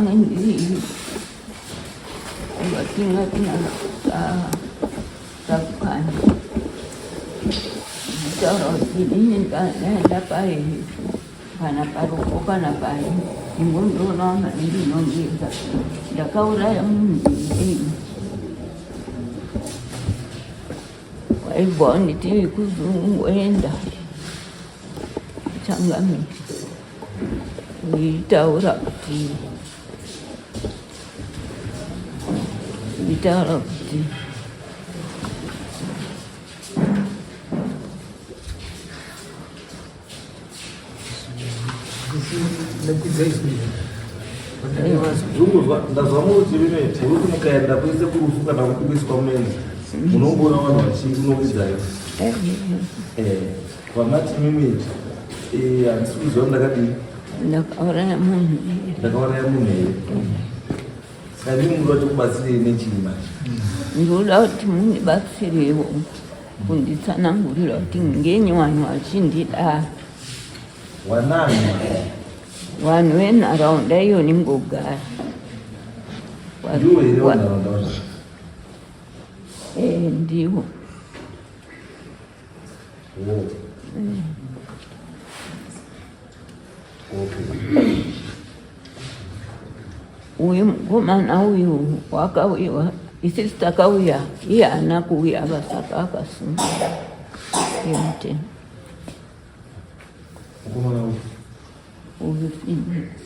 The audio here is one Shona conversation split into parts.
Ndakange ndiri vatinga tina sakukanya nditaura kuti inini ndaenda pai kana parufu kana pai ingondoona ndinongeza ndakauraya munhu ini waibva wanditi kuzungoenda changamire Uitaura kuti uitaura kuti Ndazwa muti vime kuti mukaenda kuise kurufu kana kuti kuiswa munoenda munomboona vanhu vachikunongedzai. Eh. Vamati mimi eh, handisi kuziva ndakadii. Ndakauraya munhu. Ndakauraya munhu here? Saka ndimi munoda kuti kubatsirei nechii manje? Ndinoda kuti mundibatsirewo kunditsanangurira kuti ngenyi vanhu vachindidaro. Wanani? Vanhu venharaunda iyo ningogara. Ndiwo here wanharaunda wacho? Eh, ndiwo. Uyu mukomana uyu wakauyiwa, isisi takauya, iye haana kuuya vasaka akasunga yemutemo. Uyu Phineas.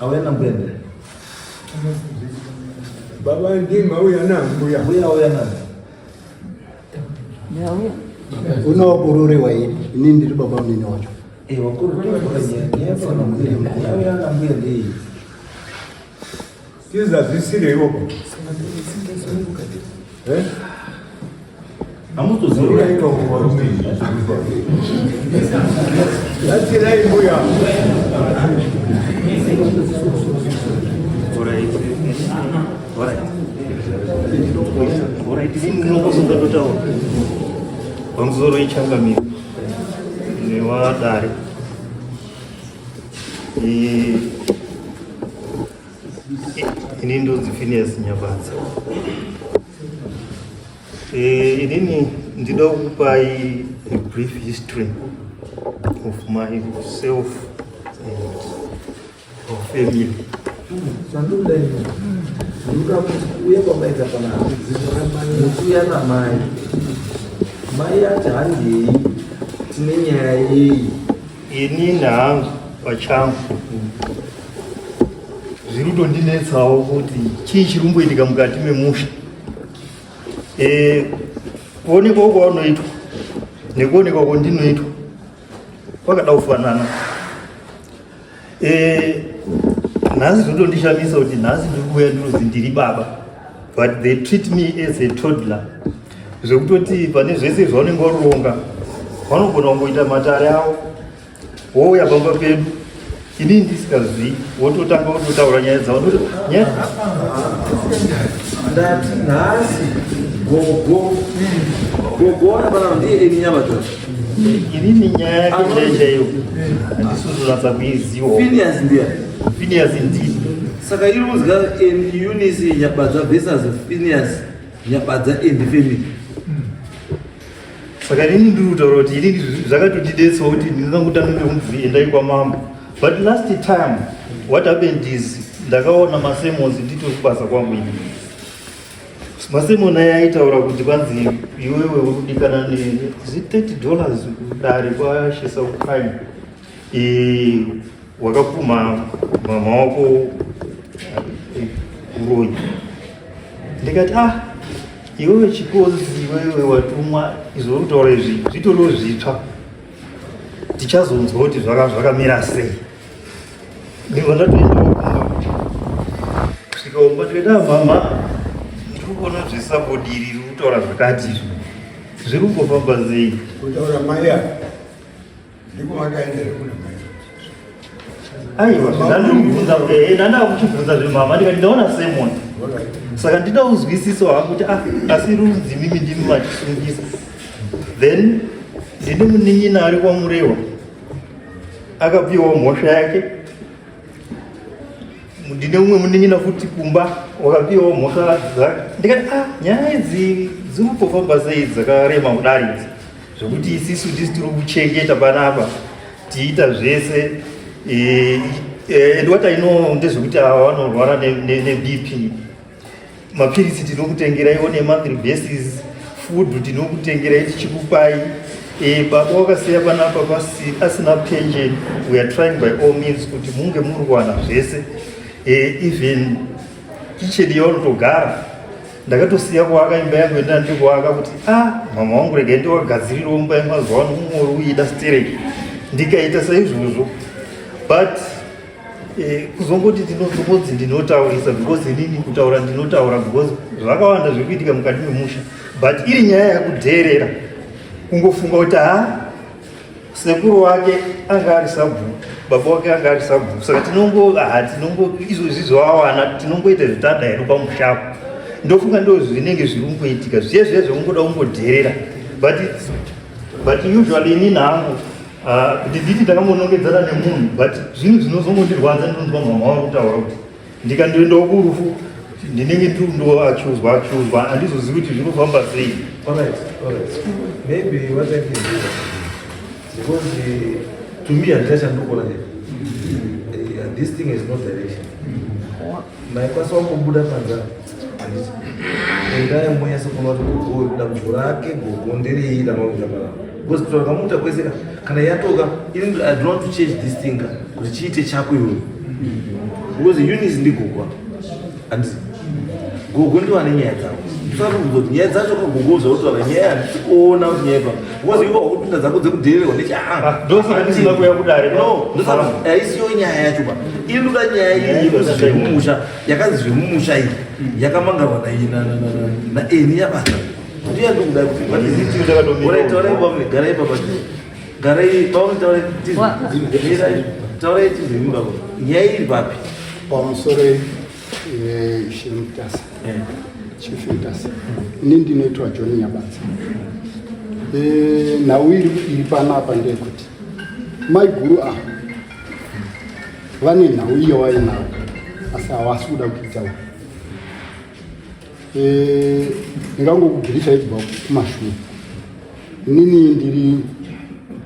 Auya nambuya ndani? Baba ndimi auya nambuya. Mbuya auya nani? Ndauya. Unokururiwa ini, ini ndiri baba munini wacho. Eh, wakuru nyaya nambuya. Auya nambuya ndei? Tizazisireiwo. Eh? Batsirai mbuya. Pamusoro ichangamiro newadare ini ndonzi Phineas Nyabadza. Eh, inini ndinoda kukupai a brief history of myself and our family. Chandinoda ini ndinoda kuti uye kwamaita panapa muchiuya namai mai ati handei tine nyaya yei Ini hangu pachangu zviri kutondinetsawo kuti chii chiri kumboitika mukati memusha. Eh, kuonekwa kwaunoitwa nekuonekwa kwandinoitwa kwakada kufanana. Eh, nhasi zvinotondishamisa kuti nhasi ndiri kuuya ndinozi ndiri baba but they treat me as a toddler zvekutoti pane zvese zvaunenge waronga vanogona kungoita matare avo wouya pamba pedu inini ndisingazivi wototanga wototaura nyaya dzavo ndoti ndati nhasi gogo gogo wanapana ndiye eni nyama dzacho inini nyaya yake chaiyo chaiyo handisi kutonatsa kuiziva Phineas ndiye Phineas ndini saka iri kuzika Eunice Nyabadza versus Phineas Nyabadza and family saka inini ndiri kutaura kuti inini zvakatotidetsawo kuti ndingangotanga ngekunzi endai kwamambo but last time what happened is ndakaona masermons nditori kubasa kwangu ini masermon aya aitaura kuti kwanzi iwewe uri kudikana nezi 30 dollars kudare kwashesa kuprime e, wakapumha mama wako uroyi ndikati ah iwewe chikonzi iwewe watumwa izvo uri kutaura izvi zvitoriwo zvitsva tichazonzwa kuti zvakamira sei ndibva ndatoendawo kumba kusvika kumba ndikati ah mama ndiri kuona zvesabodiri riri kutaura zvakati izvi zviri kungofamba sei kutaura mai ava ndiko vakaendera kuna mai aiwa zvandandikubvunza eh, ndanda kuchibvunza zvemama ndikati ndaona sermon saka ndida kuzwisisawo hangu kuti ah asi runzi mimi ndimi machisungisa then Ndine munin'ina ari kwaMurewa akapiwa mhosva yake. Ndine umwe munin'ina futi kumba wakapiwawo mhosva dzake. Ndikati ah, nyaya idzi dziri kufamba sei dzakarema kudari idzi, zvekuti isisu tisi tiri kuchengeta panapa tiita zvese. And what I know ndezvekuti ava vanorwara neBP, mapiritsi tinokutengerai on a monthly basis, food tinokutengerai tichikupai. Baba wakasiya panapa asina pension, we are trying by all means kuti munge muri kuwana zvese. Even kitchen yaunotogara ndakatosiya kuaka imba yangu enda ndiri kuaka kuti ah, mama wangu regai ndiwagadzirirawo imba yemazuva ano, mumwe uri uida stereki, ndikaita saizvozvo. But kuzongoti tinozongonzi ndinotaurisa, because inini kutaura ndinotaura, because zvakawanda zviri kuitika mukati memusha, but iri nyaya yakudheerera, kungofunga kuti ha, sekuru wake anga ari sabhuku, baba wake anga ari sabhuku, saka tinongo ha tinongo izvozvi zvawawana tinongoita zvitada hedu pamushapo. Ndofunga ndo zvinenge zviri kungoitika zviye zviye zvekungoda kungodherera, but usually inini hangu kuti nditi ndakangonongedzana nemunhu, but zvinhu zvinozongondirwadza, ndinonzwa mama wangu kutaura kuti ndikandoendawo kurufu ndinenge ndiri kundoachuzwa achuzwa, handizozivi kuti zvinofamba sei. All right. Maybe what I can do, because to me, handichandokona this thing is no direction. Maikwanisa wangobuda panze, handiti? Endai munyase kuona kuti gogo dambudziko rake gogo nderei ramakuita panapa, because kutaura kamuita kwese kana yatoka ini, I don't want to change this thing kuti chiite chako iwe, because Eunice ndigogo, handiti? Gogo ndiwo ane nyaya dzavo. Ndifana kubvunza kuti nyaya dzacho kagogo zvautaura nyaya, handisi kuona kuti nyaya ipa, because iwe wakupinda dzako dzekudhererwa ndechi. Ndosaka ndisina kuuya kudare. No, ndosaka haisiyo nyaya yacho pa iri ndoda nyaya iyi yekuzi zvemumusha, yakanzi zvemumusha iyi yakamangarwa naeni yabasa, ndiyo ndikuda kuti. Taurai baba, garai baba, garai baba, taurai, taurai tizvemi baba, nyaya iri papi? Pamusoro, Ishe Mutasa, Chief Mutasa, ini ndinoitwa John Nyabatsa. Nhau iri panapa ndeyekuti maiguru ava vane nhau iyo vainayo, asi havasi kuda kuitaura. Ndingangokubhirisha ibva kumashure. Inini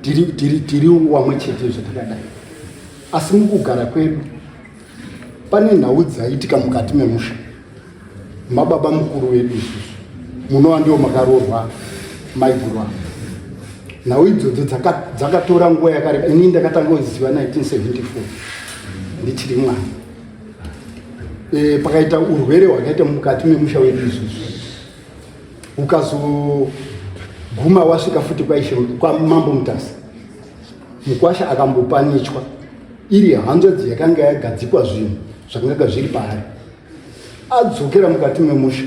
ndiri wamwe chete zvatakadai, asi mukugara kwedu pane nhau dzaitika mukati memusha mababa mukuru vedu isusu, munova ndiwo makaroorwa maiguru ava. Nhau idzodzo dzakatora nguva yakareba. Inini ndakatanga kuziva 1974 ndichiri mwana. Pakaita urwere hwakaita mukati memusha wedu isusu, ukazoguma wasvika futi kwaishe kwamambo Mutasa. Mukwasha akambopanichwa iri hanzvadzi yakanga yagadzikwa zvinhu zvakanga zviri paari. Adzokera mukati memusha,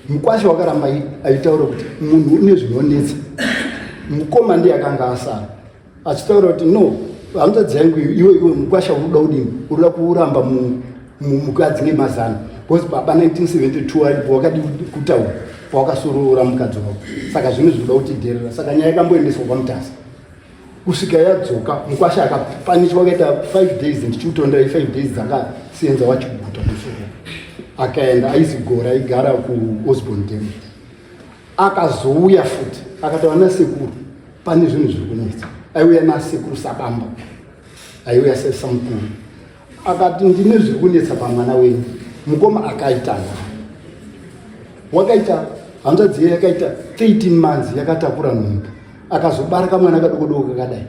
mukwasha wakaramba aitaura kuti munhu une zvinonetsa. Mukoma ndiye akanga asara achitaura kuti no, hanzvadzi yangu iwe, iwe mukwasha uri kuda kudini? Uri kuda kuramba mukadzi nemazana because baba 1972 aripo, wakadi kutaura pawakasorora mukadzi wako, saka zvinhu zvinoda kutidherera. Saka nyaya yakamboendeswa kwaMutasa kusvika yadzoka. Mukwasha akapanichwa, akaita 5 days, ndichiutonderai 5 days dzakasenza wachiguta musoro, akaenda aizi gora aigara kuOsborne Dam. Akazouya futi akataura nasekuru, pane zvinhu zviri kunetsa. Aiuya nasekuru sabamba, aiuya sesamukuru, akati ndine zviri kunetsa pamwana wenyu. Mukoma akaita nharo, wakaita hanzvadzi iye yakaita 13 months yakatakura nhumbu, akazobara kamwana kadoko doko kakadai,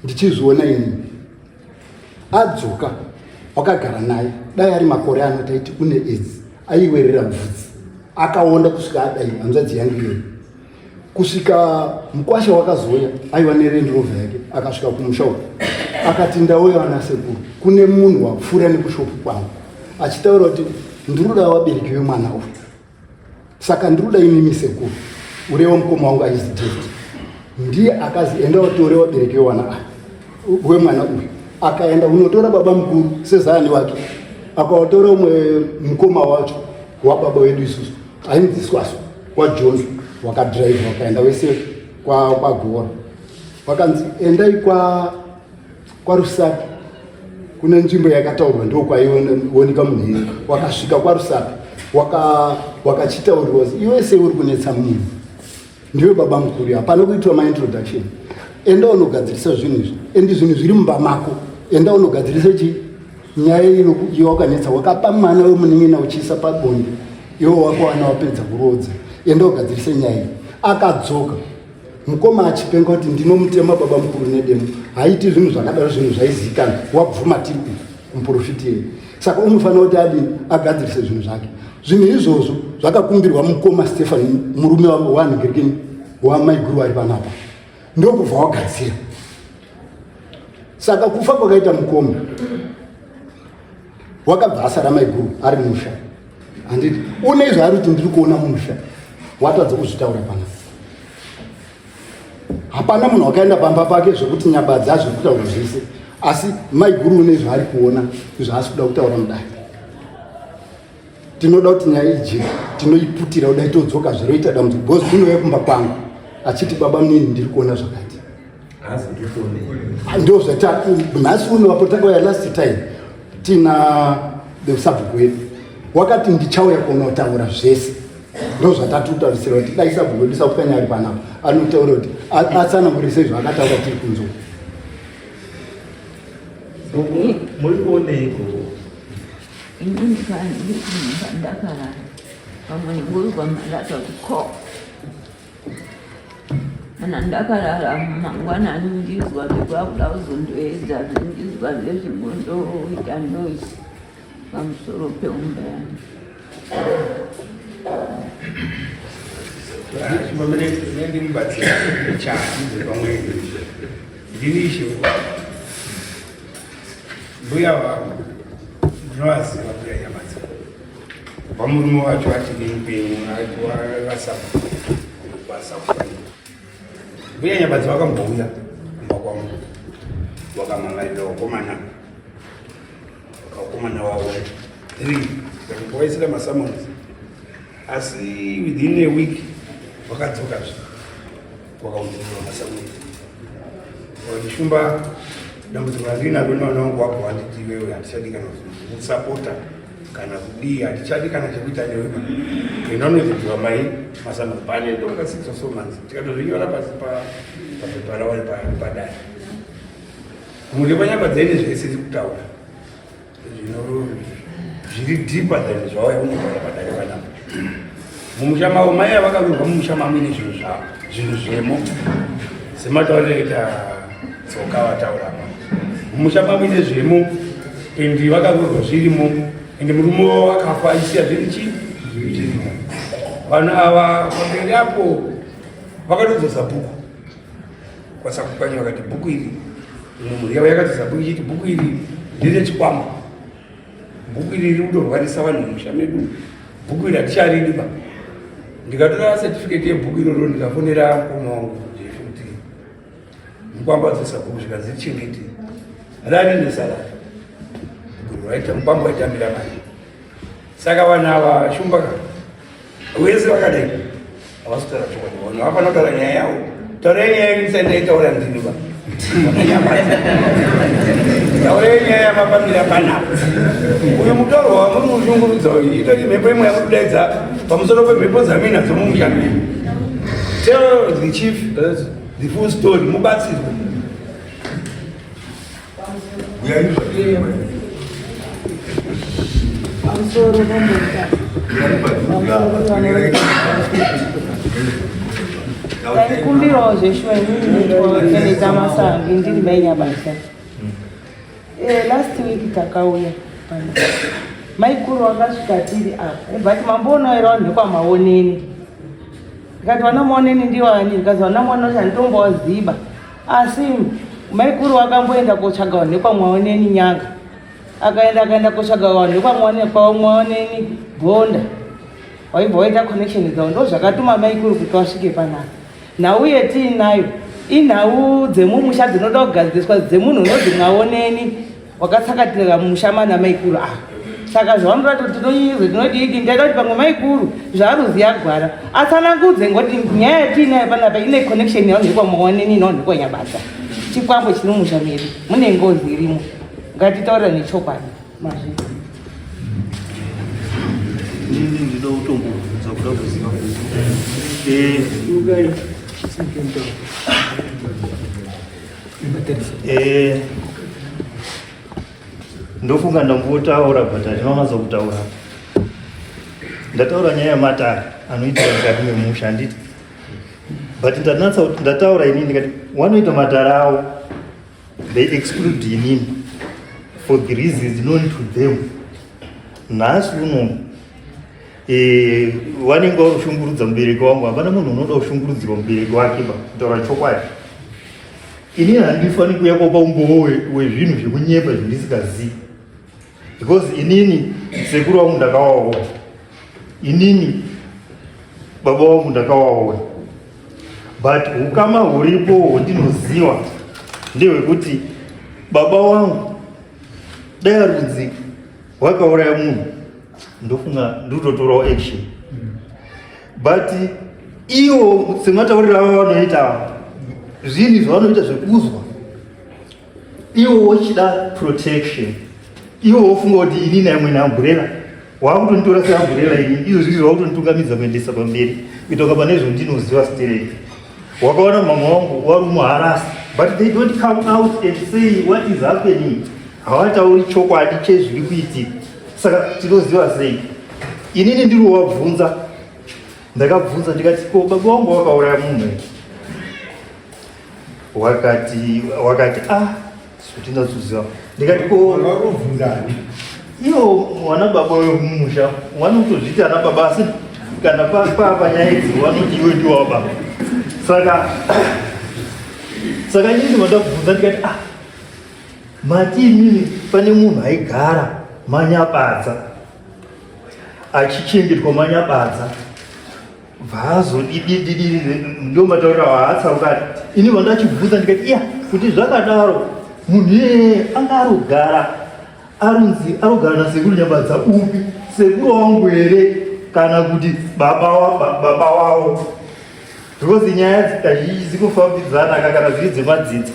ndichizviona inini. Adzoka wakagara naye, dai ari makore ano taiti une AIDS, aiwerera bvudzi, akaonda kusvika adai hanzvadzi yangu iyoyo. Kusvika mukwasha wakazouya, aiwa neRand Rover yake, akasvika kumusha uku akati ndauya nasekuru, kune munhu wapfuura nekushopu kwangu achitaura kuti ndinoda vabereki vemwana uyu, saka ndinoda imimi sekuru. Urewa mukoma wangu aizi David, ndiye akazi enda watore vabereki vewana wemwana uyu. Akaenda unotora baba mukuru sezayani wake, akawatora umwe mukoma wacho wababa wedu isusu ainziswaso waJohn, wakadhiraivha wakaenda wese. kwagora wakanzi endai kwa kwaRusape kune nzvimbo yakataurwa ndo kwaioneka munhu iye. Wakasvika kwaRusape, wakachitaurirwa iwe sei uri kunetsa munhu, ndiwe baba mukuru, hapana kuitwa maintroduction, enda unogadzirisa zvinhu izvi, endi zvinhu zviri mumba mako, enda unogadzirisa chi nyaya iyo wakanetsa, wakapa mwana wemunin'ina uchiisa pabonde, iwe wako wana wapedza kuroodza, enda ugadzirise nyaya iyi. Akadzoka mukoma achipenga kuti ndinomutema baba mukuru nedemo, haiti zvinhu zvakadaro, zvinhu zvaizivikanwa, wabvuma tiri kumuprofiti yeye, saka unofanira kuti adini, agadzirise zvinhu zvake. Zvinhu izvozvo zvakakumbirwa mukoma Stephen, murume wanhingirikini wamaiguru vari panapa, ndokubva wagadzira. Saka kufa kwakaita mukoma, wakabva asara maiguru ari musha, handiti? Une zvaari kuti ndiri kuona musha, watadza kuzvitaura panapa. Hapana munhu wakaenda pamba pake zvekuti Nyabadzi azviri kutaura zvese, asi maiguru une zvaari kuona zvaasi kuda kutaura mudai. Tinoda kuti nyaya ije tinoiputira kudai, todzoka zviroita dambudziko, because unouya kumba kwangu achiti, "Baba munini, ndiri kuona zvakati." Ndo zvata nhasi uno apo takauya last time tina sabhuku wedu, wakati ndichauya kunotaura zvese. Ndo zvatatutarisira kuti dai sabhuku wedu Sakupwanya ari panapa, anotaura kuti atsanangurise zvaakataura tiri kunzwa. Muri kuoneiko? Inini ndakarara pamwe ngurwa marata kuti ko kana ndakarara mangwanani ndizwa zvekwakuda kuzondoedza, zvindizwa zvezvingondoita noise pamusoro peumba yangu. Ndimubatsira chati pamwe ndini ishe mbuya vangu, ndinovaziva mbuya Nyamadzi kubva murume wacho achiri mupenyu, basa. Mbuya Nyabadzi vakambouya kumba kwangu, vakamangarira vakomana wavo three, vakambovaisira masummons, asi within a week vakadzokazve, vakaunzirwa masummons, vakati, "Shumba, dambudziko randinaro nevana vangu wapo, handiti iwewe handichadi kana kusapota kana kudii, handichadi kana chekuita newe, enda unozodziwa mai masummons." Pane ndonga 6 or so months, tikatozvinyora pasi papepa ravo padare. Mhuri yekwanyabadzaine zvese iri kutaura zvino zviri deeper than zvauya kunotaura padare panapa. Mumusha mavo mai avakavirwa mumusha mamuine zvinhu zvavo, zvinhu zvemo, sematauriro ita Tsoka vataura apa, mumusha mamuine zvemo, and vakavirwa zvirimo, and murume wavo akafa aisiya zviri chii zvirimo. Vanhu ava pamberi apo vakatodzosa bhuku kwaSakupwanya, vakati bhuku iri, imwe mhuri yavo yakadzosa bhuku ichiti bhuku iri nderechikwambo, bhuku iri riri kutorwarisa vanhu mumusha medu, bhuku iri haticharidi ba. Ndikatora certificate yebhuku iroro, ndikafonera mukoma wangu Jeff kuti mukwambo adzosa bhuku, zvikanzi richengete rari nesarari bhuku, mukwambo waitambira mari. Saka vanhu ava, Shumba ka, wese vakadai havasi kutaura chokwadi. Vanhu vafana kutaura nyaya yavo. Taurai nyaya yenyu, musai ndaitaura ndini ba. Taurai nyaya yamafambira panapa. Uyu mutauro wamuri kushungurudza uyu itori mhepo imwe yamukudaidza pamusoro pemhepo dzamina dzomumusha menyu. Tell the chief the full story, mubatsirwe. Pamusoro pamboita. Ndaikumbirawo zveshuwa, inini ndinoita Masangi, ndiri mai Nyabasa. Last week takauya pano, maikuru wakasvika tiri apa, but mamboona here vanhu vekwamaoneni? Ndikati, "Vana Maoneni ndiwani?" Ndikazi, "Vana Maoneni handitombowaziba." Asi maikuru wakamboenda kotsvaga vanhu vekwamaoneni nyanga, akaenda kotsvaga vanhu vekwamaoneni gonda, waibva waita connection dzavo. Ndo zvakatuma maikuru kuti vasvike panapa. Nhau yetiinayo inhau dzemumusha dzinoda kugadziriswa, dzemunhu unonzi Mwaoneni wakatsakatira mumusha mana maikuru ava. Saka zvavanoda kuti tinonyizwe tinodidi, ndaida kuti pamwe maikuru zvaaruziya gwara atsanangudze ngoti nyaya yatiinayo panapa ine connection yaonekwa mawaneni inoonekwa Nyabadza. Chikwambo chiri mumusha medu, mune ngozi irimo. Ngatitaurira nechokwadi. Mazvita. Inini ndinoda kutombobvunza kuda kuziva. Eh. Ndofunga ndambotaura but handina kunatsa kutaura. Ndataura nyaya yematare anoitika mukati memusha handiti? But ndanatsa kuti ndataura inini ndikati wanoita matare awo they exclude inini for the reasons known to them. Nhasi uno eh, wanenge wakushungurudza mubereki wangu hapana munhu unoda kushungurudzirwa mubereki wake ba kutaura chokwadi. Ini handifani kuuya kopa umbowo wezvinhu zvekunyepa zvandisikazivi because inini sekuru wangu ndakawaona, inini baba wangu ndakawaona, but ukama huripo hwandinoziva ndehwekuti baba wangu dai arunzi wakauraya munhu ndofunga ndikutotorawo action but iwo sematauriro avo vanoita zvinhu zvavanoita zvekuzwa iwo wochida protection iwo wofunga kuti ini naimwe neamburela wakutonditora seamburela ini izvo zvizvo wakutonditungamidza kuendesa pamberi kuita pane zvondinoziva stereki wakaona mama wangu wari muharasi but they don't come out and say what is happening havatauri chokwadi chezviri kuitika saka tinoziva sei inini ndiri wabvunza ndakabvunza ndikati ko baba wangu wakauraya munhu wakati wakati ah zvotinatsoziva ndikati ko ivo mwana baba wemumusha vanotozviti ana baba asi kana panyaya idzi vanoti iwe ndiwo wababa saka saka inini vandabvunza ndikati ah Mati imimi pane munhu aigara manyabadza achichengetwa manyabadza vaazodidididi ndo matauriro aatsaukati ini vandachibvunza ndikati iya kuti zvakadaro munhu iyeye anga arogara arunzi arogara nasekuru nyabadza upi sekuru wangu here kana kuti baba wavo because nyaya kazhinji dzikufambidzana ka kana zviri dzemadzinza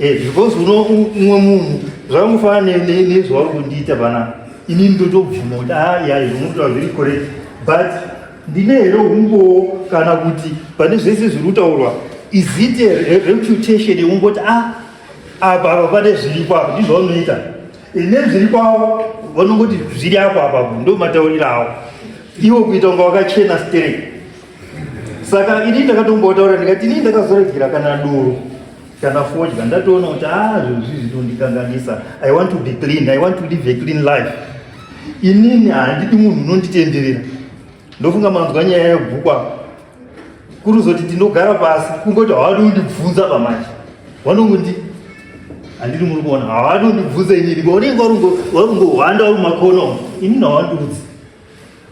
eh, because uno umwe munhu zvakangofanana nezvauri kundiita panapa inini ndotobvuma kuti ah, ya izvo munotaura zviri correct but ndine here umbowo kana kuti pane zvese zviri kutaurwa is it a reputation yekungoti ah apa apa pane zviripo apa ndizvo vanoita ine zviripo avo vanongoti zviri apo apapo ndo matauriro avo iwo kuita kunga wakachena sterek saka ini ndakatombotaura ndikati ini ndakazoregera kana doro kana fodya ndatoona kuti a ah, zvinhu zvi zvinondikanganisa i want to be clean i want to live a clean life inini handidi munhu unonditenderera ndofunga manzwa nyaya yebhukwa kuruzoti ndinogara pasi kungoti hawadi kundibvunza pamanje vanongondi handiri muri kuona hawadi kundibvunza inini unenge warungohwanda uri mumakono inini hawandiudzi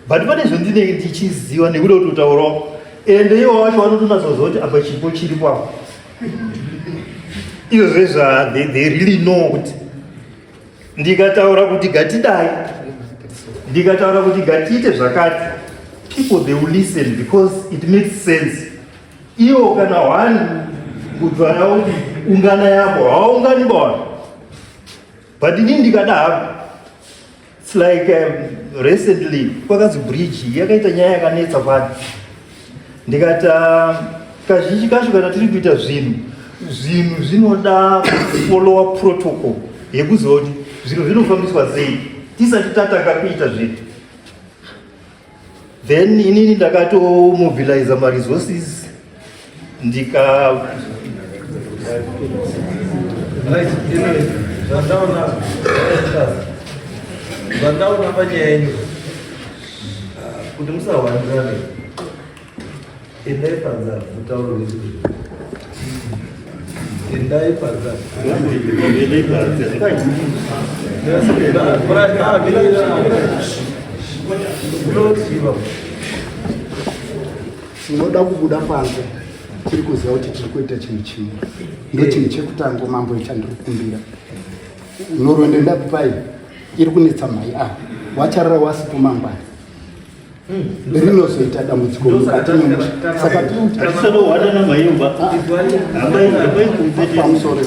but pane zvandinenge ndichiziva nekuda kutotaurawo ende iwo wacho vanotonatsoziva kuti apa chipo chiripo apo izvo zvezva they really know kuti ndikataura kuti gatidai ndikataura kuti gatiite zvakati people they will listen because it makes sense iwo kana one kudzwa yavo kuti ungana yako hawaungani bona but ini ndikada hako It's like recently kwakanzi bridge yakaita nyaya yakanetsa kwani ndikati kazhinji kacho kana tiri kuita zvinhu zvinhu zvinoda kufollowa protocol yekuziva kuti zviro zvinofambiswa sei tisati tatanga kuita zvinhu then inini ndakatomobiliza maresources ndika zvandaona panyaya yenyu kuti musahwandirane endai panze mutauro wesu endai panze Tinoda kubuda panze tiri kuziva kuti tiri kuita chinhu chimwe. Ndo chinhu chekutanga mambo chandiri kukumbira. Nhoroondo ndakupai. iri kunetsa mhai ava wacharara wasipo mangwana rinozoita dambudziko mukati memusha saka pamusoro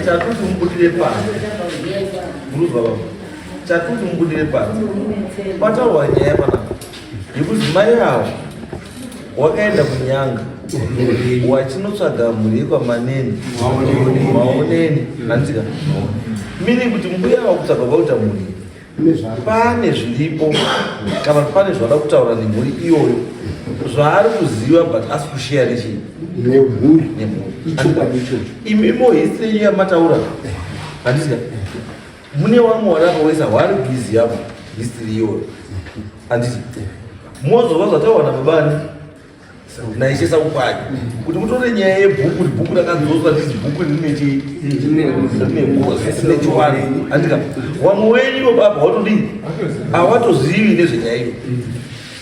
chatoti mubudire panze muruzwa baba chatoti mubudire panze pataurwa nyaya panapa yekuti mai avo wakaenda kunyanga wachinotsvaga mhuri yekwamanene maonene handitika meaning kuti mbuya ava kutsvaga kwakuita mhuri pane zviripo kana kuti pane zvavada kutaura nemhuri iyoyo zvaari kuziva but asi kusheya nechii nemhuri nemhuri ichokwadi ichocho imimo history yenyu yamataura handisika mune wamwe wari apa wese hwari busy apa history iyoyo handiti mozova zvataurwa nababani naishe sakukwadi kuti mutore nyaya yebhuku kuti bhuku rakadzoswa nditi bhuku rine chii rine ngozi rine chiwani handika wamwe wenyu ivo baba watodii hawatozivi nezvenyaya iyo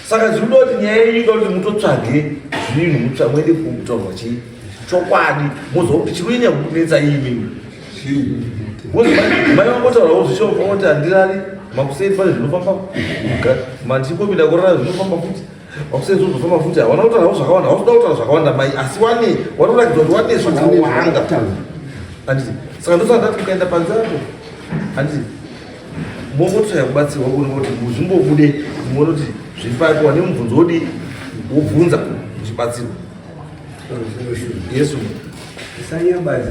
saka zvinoda kuti nyaya yenyu inoda kuti mutotsvage zvinhu mutsva muende kutaurwa chii chokwadi mozwa kuti chiri kunyanya kunetsa imi mai vangotaurawo zvichobva kuti handirari makuseni pane zvinofamba mandikopinda kurara zvinofamba futi makuseni zvozofamba futi havana kutaurawo zvakawanda havasida kutaura zvakawanda mai asi wane wanoratidza kuti wane zvakawanda handiti saka ndosaka ndati mukaenda panze apo handiti mongotsvaya kubatsirwa kuona kuti zvimbobude muone kuti zviri papo wane mubvunzo wodii wobvunza uchibatsirwa yesu Sanyabadza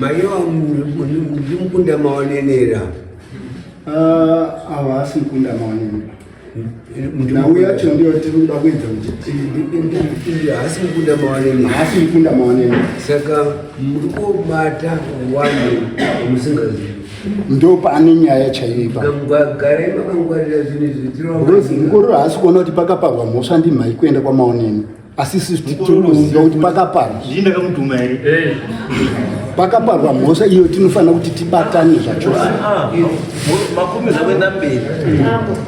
maiwa ndimukunda maonenera Ah, ava asi mukunda maonenera nhau yacho ndiyo tiri kuda kuedza kuti haasi mukunda maonenera haasi mukunda maonenera saka muri kubata wanhu wamusingazivi ndo paane nyaya chaiyo ipapo garai makangwarira zvinhu izvi because mukororo haasi kuona kuti pakaparwa mhosva ndimhai kuenda kwamaoneni asi isusu tiri kuziva kuti pakaparwa Zvii ndakamutuma here? Pakaparwa mhosva iyo tinofanira kuti tibatane zvachose. Ah, makumbiza kuenda mberi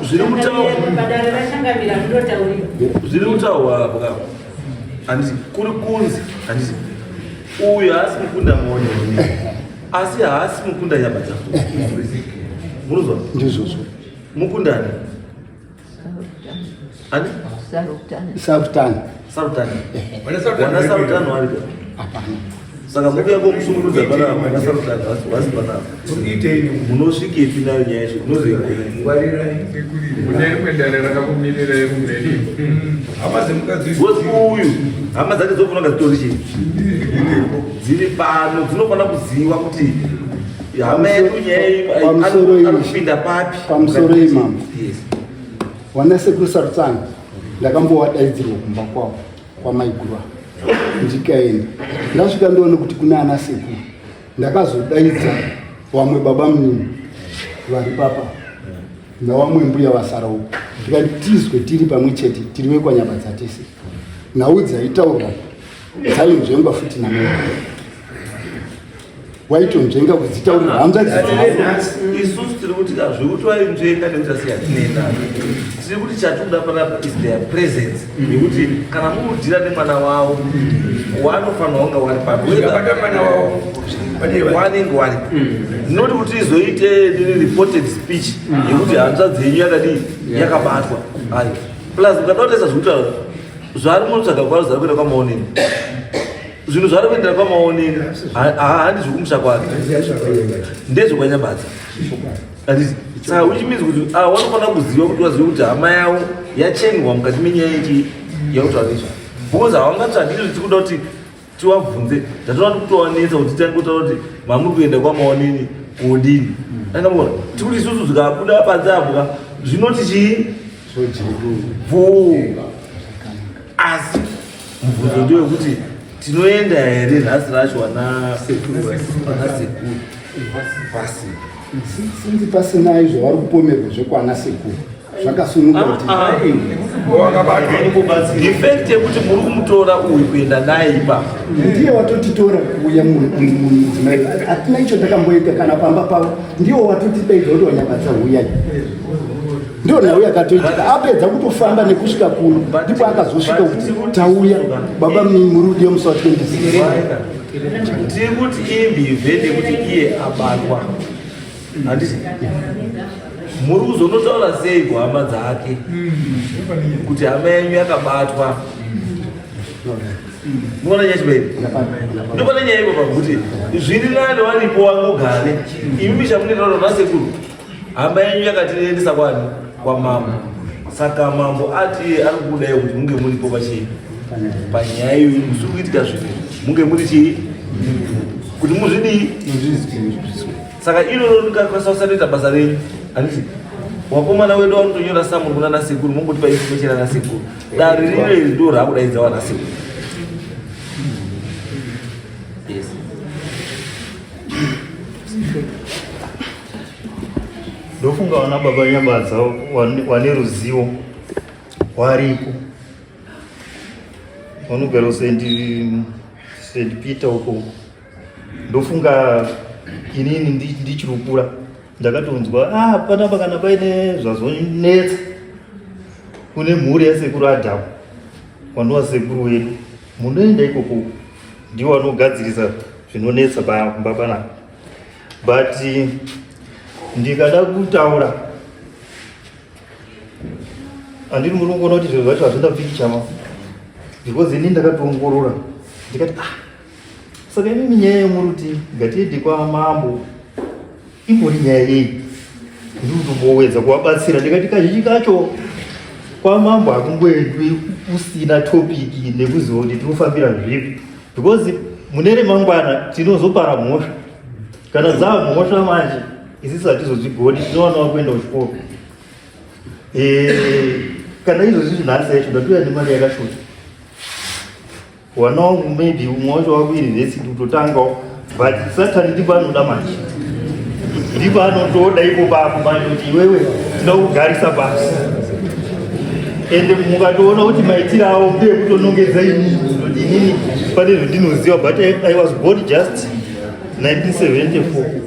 zviri kutaurwa Padare rachangamira ndinotaurira. Zviri kutaurwa apo ka handiti kuri kunzi handiti uyu haasi mukunda maoneni asi haasi mukunda nyabadza munozwa Ndizvozvo. Mukundani ani? Sarutani. Sarutani. Sarutani wana sarutani waripo Hapana. Saka mukuya komusunungudza panapa wana sarutani wasi panapa munosvikepi nayo nyaya yacho munozoigona? Ngwarirai. Kune rimwe dare rakakumirirai kumberi. Hama dzemukadzi Because uyu hama dzake dzofanira kunge dzitori chii dziri pano dzinofanira kuziva kuti hama yedu nyaya iyi Pamusoro iyi. ari kupinda papi. Pamusoro iyi, mama. Yes. Wana sekuru Sarutsani ndakambowadaidzirwa kumba kwavo kwamaiguru ava. Ndikaenda ndasvika ndoona kuti kuna ana sekuru ndakazodaidza wamwe baba munini vari papa nawamwe mbuya vasara uko ndikati tizwe tiri pamwe chete tiri vekwanyabadza tese nhau dzaitaurwa dzainzvengwa futi namai waitonzvenga kudzitaurira hanzvadzi dzavo. Isusu tiri kuti zvekuti vainzvenga nekuti asiya tinenda tiri kuti chatinoda panapa is their presence yekuti kana murudhira nemwana wavo wanofanira kunge wari papo Ukabata mwana wavo pane wanenge wari not kuti izoite reported speech yekuti hanzvadzi yenyu yakadii yakabatwa ayo. Plus ukada kutaisa zvekutaura zvaari munotsvaga kwaro zvari kuenda kwamaoneni zvinhu zvaari kuendera kwamaoneni handi zvekumusha kwake ndezvekwanyabadza handiti? Saka which means kuti ah, wanofanira kuziva kuti wazive kuti hama yavo yachenwa mukati menyaya yechi yakutaura nezvayo because havangatsvagi izvo tikuda kuti tiwabvunze tatoda kutowanetsa kuti titange kutaura kuti mamuri kuenda kwamaoneni kodini angamona tikuti isusu zvikabuda panze apo ka zvinoti chii bvuu asi mubvunzo ndewekuti tinoenda here nhasi racho wana sekuru pasina Sinzi pasina izvo vari kupomerwa zvekwana sekuru zvakasununga kuti The fact yekuti muri kumutora uyu kuenda naye ipapo ndiye watotitora kuuya mudzimai hatina icho takamboita kana pamba pavo ndiwo watotidaidza kuti wanyabadza huyai ndio nhau yakatoitika apedza kutofamba nekusvika kuno ndipo akazosvika kuti tauya baba muri kudiwa musi wa 26. Tiri kuti imbivhe nekuti iye abatwa. Handiti? Muri kuzonotaura sei kuhama dzake kuti hama yenyu yakabatwa? Muona nyaya chibairi? Ndopane nyaya ipo pakuti zviri nani waripo wangogare. Imi chamunotaura nasekuru hama yenyu yakatiendesa kwani kwamambo. Saka mambo ati ari kudai kuti munge muripo pachii panyaya iyoyi musiri kuitika zvinhu munge muri chii kuti muzvidii saka iroro ringakwanisa kusatoita basa renyu handiti wakomana wedu wanotonyora samuri kuna nasekuru mongotipa information anasekuru dare rino iri ndo raakudaidza wanasekuru yes ndofunga vana baba nyabadza wane ruzivo wariko vanogara kuSt Peter uko ndofunga inini ndichiri kukura ndakatonzwa ah panapa kana paine zvazonetsa kune mhuri yasekuru Adhamu wanova sekuru wedu munoenda ikoko ndiwo vanogadzirisa zvinonetsa pamba panapa but ndikada kutaura handiri muri kuona kuti zviro zvacho hazvina picture ma because ini ndakatoongorora ndikati ah saka imimi nyaya yemuri kuti ngatiende kwamambo imbori nyaya yei ndiri kutombowedza kuvabatsira ndikati kazhinji kacho kwamambo hakungoendwi usina topic nekuziva kuti tinofambira zvipi because mune remangwana tinozopara mhosva kana dzaa mhosva manje isisi hatizozvigoni tinowanawa kuenda kuchikoro eh, kana izvozvi zvinhasi yacho ndatuya nemari yakashota wana wangu maybe umwe wacho wakuuniversity kutotangawo but satani ndipo anoda manje ndipo anotoda ipo papo manje kuti iwewe tinoda kugarisa pasi ende mukatoona kuti maitiro avo ndeyekutonongedza inini kuti inini pane zvandinoziva but I was born just 1974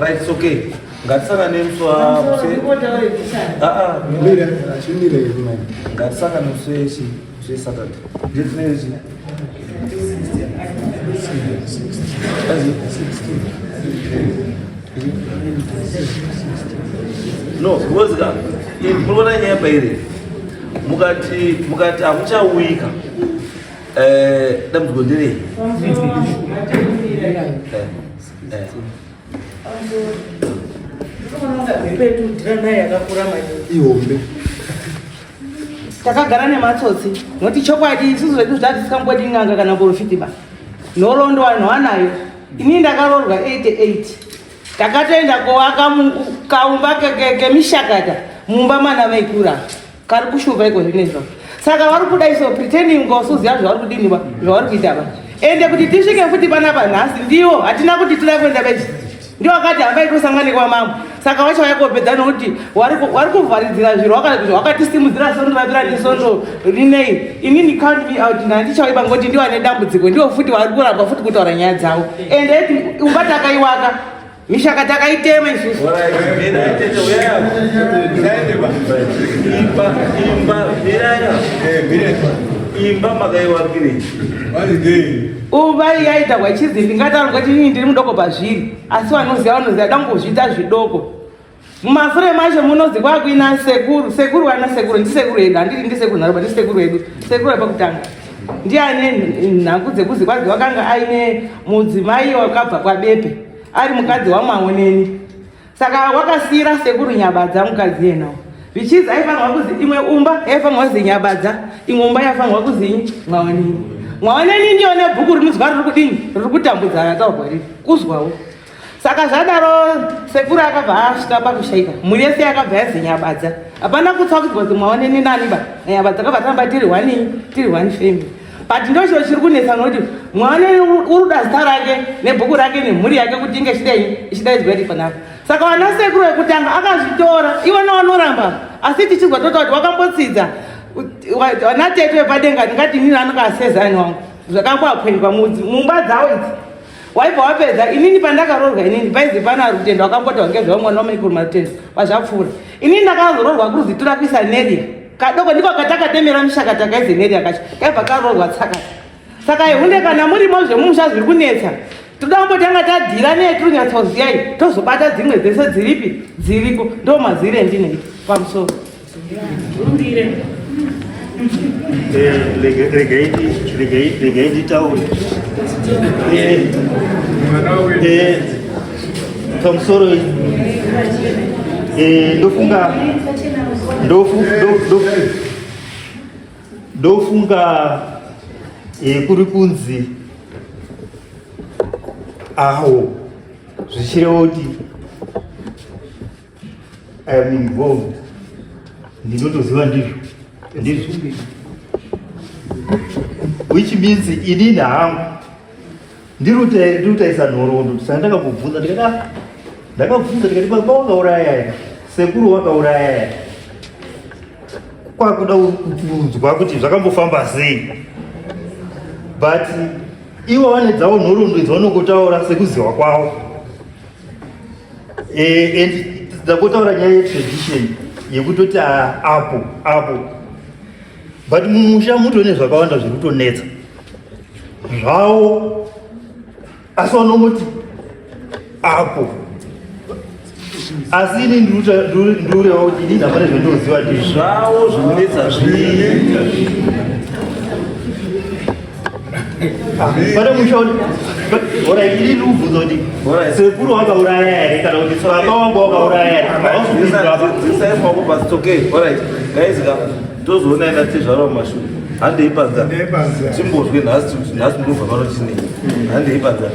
right it's okay ngatisangane musi wa ah, ah, ngatisangane musi wechi musi wesaturday ndetine chi no because ka munoona nyaya pairi mukati mukati hamuchauyika eh, dambudziko nderei eh, eh. Ihombe. Takagara nematsotsi noti chokwadi isusu zvedu zvatisikangodi n'anga kana porofiti ba nhoroondo vanhu vanayo inini ndakaroorwa 88 takatoenda kowaka kaumba kemishakata mumba mana maikura kari kushupa iko zvinezvo saka vari kuda iso pretending ngosuziva zvavari kudini ba zvavari kuita ba ende kuti tisvike futi panapa nhasi ndiwo hatina kuti toda kuenda pechi ndiwo akati hambai tosangane kwamambo saka vachauya kopedza nokuti vari kuvharidzira zviro wakatisimudzira sondo rapera nesondo rinei inini count me out ndandichauiba ngoti ndiwo ane dambudziko ndiwo futi vari kuramba futi kutaura nyaya dzavo ende umba takaiwaka mishaka takaitema isusu imba makaiwakirei umba yaita kwachizi ndingataura kuti inini ndiri mudoko pazviri asi vanoziva vanoziva dangozviita zvidoko mumasure macho munozi kwakuina sekuru sekuru wana sekuru ndisekuru edu handiti ndisekuru nharoba ndisekuru edu sekuru wepakutanga ndiye ane nhangu dzekuzi kwazi wakanga aine mudzimai wakabva kwabepe ari mukadzi wamwaoneni saka wakasiyira sekuru nyabadza mukadzi yenawo zvichizi aifanirwa kuzi imwe umba yaifanirwa kuzi nyabadza imwe umba yaifanirwa kuzi mwaoneni mwaoneni ndiyo nebhuku rinozwa riri kudini riri kutambudza rataurwa riri kuzwawo saka zvadaro sekuru akabva asvika pakushaika mhuri yese yakabva yazi nyabadza hapana kutsvakidzwa kuti mwaoneni nani ba nyabadza kabva tamba tiri one tiri one family but ndo chiro chiri kunetsa nokuti mwaoneni uri kuda zita rake nebhuku rake nemhuri yake kuti inge ichidai ichidaidzwa iri panapa saka vana sekuru vekutanga akazvitora iwona vanoramba asi tichizwa tota kuti wakambotsidza vana tete vepadenga ndingati inini anokasezani wangu zvakangoapwenywa mumba dzavo idzi waibva wapedza inini pandakaroorwa inini paizi pana rutendo wakamboti ngezvavo mwana wamaikuru marutendo wazvapfuura inini ndakazoroorwa kuruzitura kuisa neria kadoko ndiko katakatemera mishaka takaize neria kacho kaibva karoorwa tsakata. Saka ihunde kana murimo zvemumusha zviri kunetsa, toda kumbotanga tadhira neyetiri kunyatsoziva iyi, tozobata dzimwe dzese dziripi dziriko. Ndo mazire endinoita pamusoro. Regai nditaure pamusoro. Ndofunga kuri kunzi aho zvichireva kuti I am involved, ndinotoziva ndizvo ndizvo, which means inini hangu ndiri kutaisa nhoroondo. Saka ndakambobvunza ndikati, ah, ndakabvunza ndikati, baba wakauraya here, sekuru wakauraya here? Kwakuda kunzwa kuti zvakambofamba sei, but ivo vane dzavo nhoroondo idzi vanongotaura sekuziva kwavo. And ndakotaura nyaya yetradition yekutoti, ah, apo apo, but mumusha mutone zvakawanda zviri kutonetsa zvavo, asi vanongoti apo. Asi ini ndiureva kuti inini hapana zvandinoziva ndizvo. Zvavo zvinonetsa zvii? Pane musha, alright, ini ndikubvunza kuti sekuru wakauraya here kana kuti baba wangu wakauraya here? Dzisai maoko pasi. It's okay. Alright guys, ka tozoona ina tezvara mumashure. Handei panza, timbozwe nhasi. Nhasi munobva pano chinei? Handei panza.